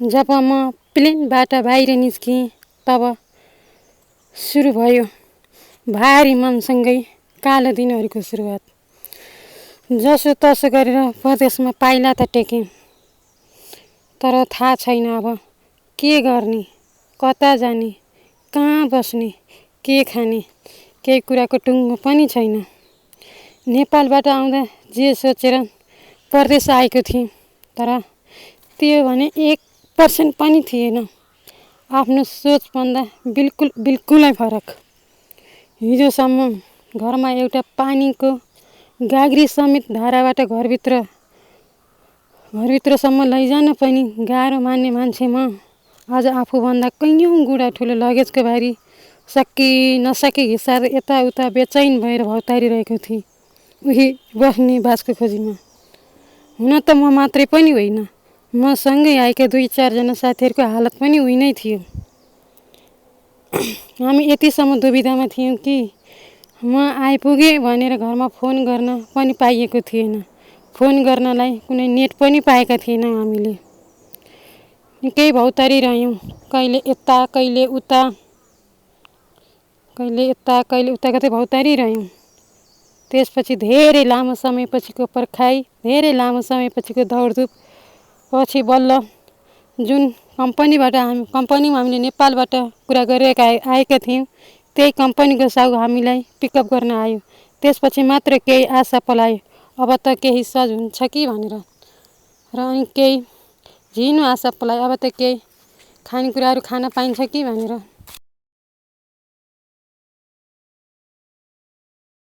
जब म प्लेनबाट बाहिर निस्केँ तब सुरु भयो भारी मनसँगै कालो दिनहरूको सुरुवात। जसो तसो गरेर परदेशमा पाइला त टेकेँ, तर थाहा छैन अब के गर्ने, कता जाने, कहाँ बस्ने, के खाने, केही कुराको टुङ्गो पनि छैन। नेपालबाट आउँदा जे सोचेर परदेश आएको थिएँ, तर त्यो भने 1% पनि थिएन। आफ्नो सोचभन्दा बिल्कुलै फरक। हिजोसम्म घरमा एउटा पानीको गाग्री समेत धाराबाट घरभित्रसम्म लैजान पनि गाह्रो मान्ने मान्छे म आज आफूभन्दा कैयौँ गुणा ठुलो लगेजको भारी सकी नसकी हिसाब यताउता बेचैन भएर भौतारिरहेको थिएँ उही बस्ने बासको खोजीमा। हुन त म मात्रै पनि होइन, म सँगै आएका 2-4 जना साथीहरूको हालत पनि उही नै थियो। हामी यतिसम्म दुविधामा थियौँ कि म आइपुगेँ भनेर घरमा फोन गर्न पनि पाइएको थिएन। फोन गर्नलाई कुनै नेट पनि पाएका थिएनौँ हामीले। निकै भौतारिरह्यौँ, कहिले यता कहिले उता गर्दै भौतारिरह्यौँ। त्यसपछि धेरै लामो समयपछिको पर्खाइ, धेरै लामो समयपछिको दौडधुप पछि बल्ल जुन कम्पनीमा हामीले नेपालबाट कुरा गरेर आएका थियौँ, त्यही कम्पनीको साहु हामीलाई पिकअप गर्न आयो। त्यसपछि मात्र केही आशा पलायो, अब त केही सहज हुन्छ कि भनेर। र अनि केही झिनो आशा पलायो, अब त केही खानेकुराहरू खान पाइन्छ कि भनेर।